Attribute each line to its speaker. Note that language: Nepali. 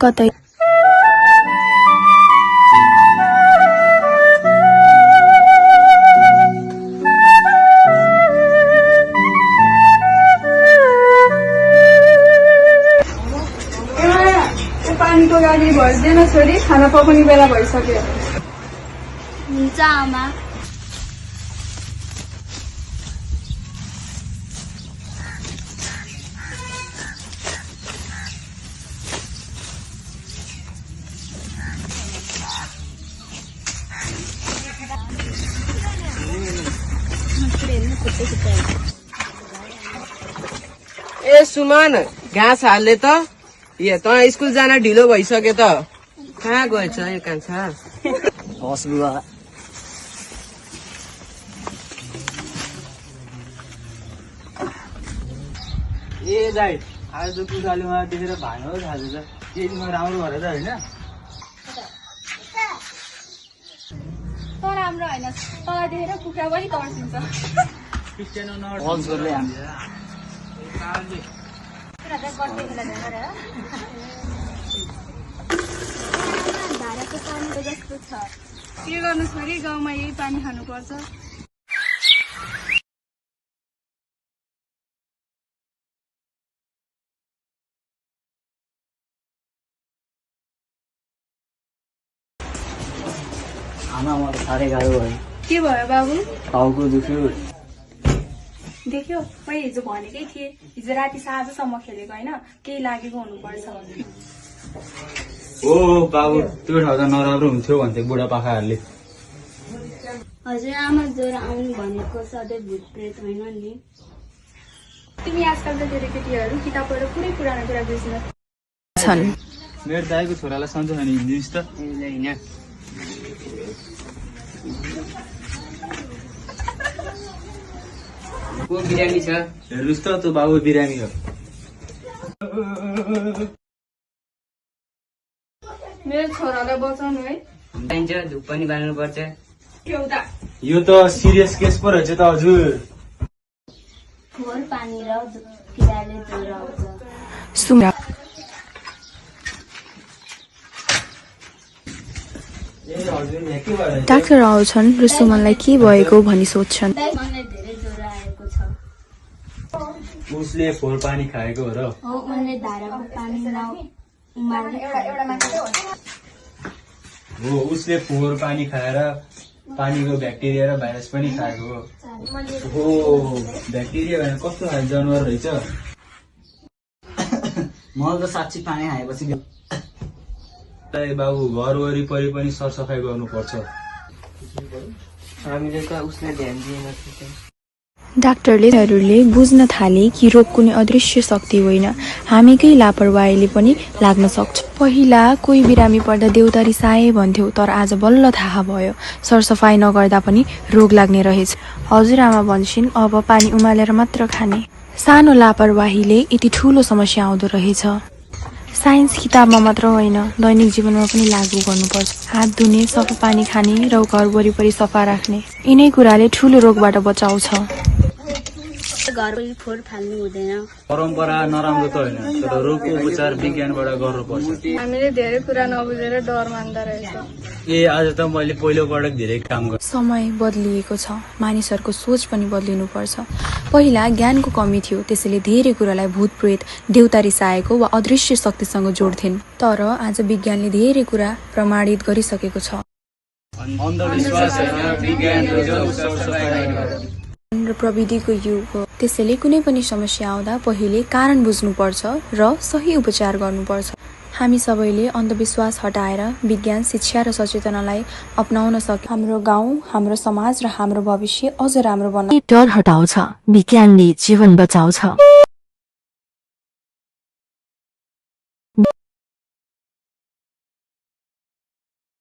Speaker 1: कतै
Speaker 2: पानीको गाडी भरिदिएन छोरी, खाना पकाउने बेला भइसक्यो।
Speaker 3: हुन्छ आमा।
Speaker 4: ए सुमन, घाँस हाल्ले त ए त स्कुल जान ढिलो भइसक्यो त। कहाँ गएछ यो कान्छा?
Speaker 5: हस् बुवा। ए दाइ, आज त पुजालीमा देखेर भानु खाँदैछ। केटीमा राम्रो भएर त होइन?
Speaker 2: त राम्रो होइन, तँलाई देखेर कुखुरा पनि तर्सिन्छ।
Speaker 5: हस् गर्दै हामी।
Speaker 3: धाराको पानी त जस्तो छ।
Speaker 2: के गर्नु छोरी, गाउँमा यही पानी खानुपर्छ।
Speaker 5: आमा मलाई साह्रै गाह्रो भयो।
Speaker 2: के भयो बाबु?
Speaker 5: टाउको दुख्यो।
Speaker 2: देख्यो, मैले हिजो भनेकै थिएँ, हिजो राति साँझसम्म खेलेको होइन, केही लागेको हुनुपर्छ।
Speaker 5: ओ बाबु, त्यो ठाउँ त नराम्रो हुन्थ्यो भन्थे बुढापाकाहरूले।
Speaker 3: हजुर आमा, ज्वरो आउनु भनेको सधैँ भूत प्रेत होइन नि।
Speaker 2: तिमी आजकलका केटाकेटीहरू किताबबाट पुरै पुरानो कुरा बुझ्न
Speaker 1: छन्।
Speaker 5: मेरो दाइको छोरालाई सन्चो खाने हिँडिदिनुहोस् त।
Speaker 4: को बिरामी छ?
Speaker 5: हेर्नुहोस् त, त्यो बाबु बिरामी हो।
Speaker 2: मेरो छोरालाई बचाउनु है।
Speaker 4: चाहिन्छ, धुप पनि बाल्नुपर्छ।
Speaker 2: एउटा
Speaker 5: यो त सिरियस केस पो रहेछ त हजुर।
Speaker 3: फोहोर पानी र किराले ज्वरो आउँछ।
Speaker 1: सुमरा
Speaker 5: ए हजुर, यहाँ के भएर?
Speaker 1: डाक्टर आउँछन् र सुमनलाई के भएको भनी सोध्छन्।
Speaker 3: मलाई धेरै ज्वरो आएको छ।
Speaker 5: उसले फोहोर पानी खाएको हो र?
Speaker 3: हो, उनले धाराको पानी उमाल्दै खाएको।
Speaker 5: हो, उसले फोहोर पानी खाएर पानीको ब्याक्टेरिया र भाइरस पनि खाएको हो। हो, ब्याक्टेरिया भनेर कस्तो खाले जनावर रहेछ? मलाई त साँच्ची पानी खाएपछि बाबु, घर वरिपरि पनि सरसफाइ गर्नुपर्छ।
Speaker 4: हामीले त उसलाई ध्यान दिएन।
Speaker 1: डाक्टरले बुझ्न थाले कि रोग कुनै अदृश्य शक्ति होइन, हामीकै लापरवाहीले पनि लाग्न सक्छ। पहिला कोही बिरामी पर्दा देउता रिसाए भन्थ्यो, तर आज बल्ल थाहा भयो सरसफाइ नगर्दा पनि रोग लाग्ने रहेछ। हजुरआमा भन्छन् अब पानी उमालेर मात्र खाने। सानो लापरवाहीले यति ठूलो समस्या आउँदो रहेछ। साइन्स किताबमा मात्र होइन, दैनिक जीवनमा पनि लागू गर्नुपर्छ। हात धुने, सफा पानी खाने र घर वरिपरि सफा राख्ने, यिनै कुराले ठूलो रोगबाट बचाउँछ।
Speaker 3: घरको फोहोर फाल्नु हुँदैन।
Speaker 5: परम्परा नराम्रो त होइन, तर रोगको उपचार विज्ञानबाट गर्नुपर्छ।
Speaker 2: हामीले धेरै कुरा नबुझेर डर मान्दा रहेछ।
Speaker 5: ए आज त मैले पहिलोपटक धेरै काम गरेँ।
Speaker 1: समय बदलिएको छ, मानिसहरूको सोच पनि बदलिनुपर्छ। पहिला ज्ञानको कमी थियो, त्यसैले धेरै कुरालाई भूत प्रेत, देउता रिसाएको वा अदृश्य शक्तिसँग जोड्थिन्। तर आज विज्ञानले धेरै कुरा प्रमाणित गरिसकेको छ।
Speaker 5: अन्धविश्वास होइन, विज्ञान र सरसफाइ
Speaker 1: र प्रविधिको युग हो, त्यसैले कुनै पनि समस्या आउँदा पहिले कारण बुझ्नुपर्छ र सही उपचार गर्नुपर्छ। हामी सबैले अन्धविश्वास हटाएर विज्ञान, शिक्षा र सचेतनालाई अपनाउन सक्यौं हाम्रो गाउँ, हाम्रो समाज र हाम्रो भविष्य अझ राम्रो बनाउँछ।
Speaker 6: डर हटाउँछ, विज्ञानले जीवन बचाउँछ।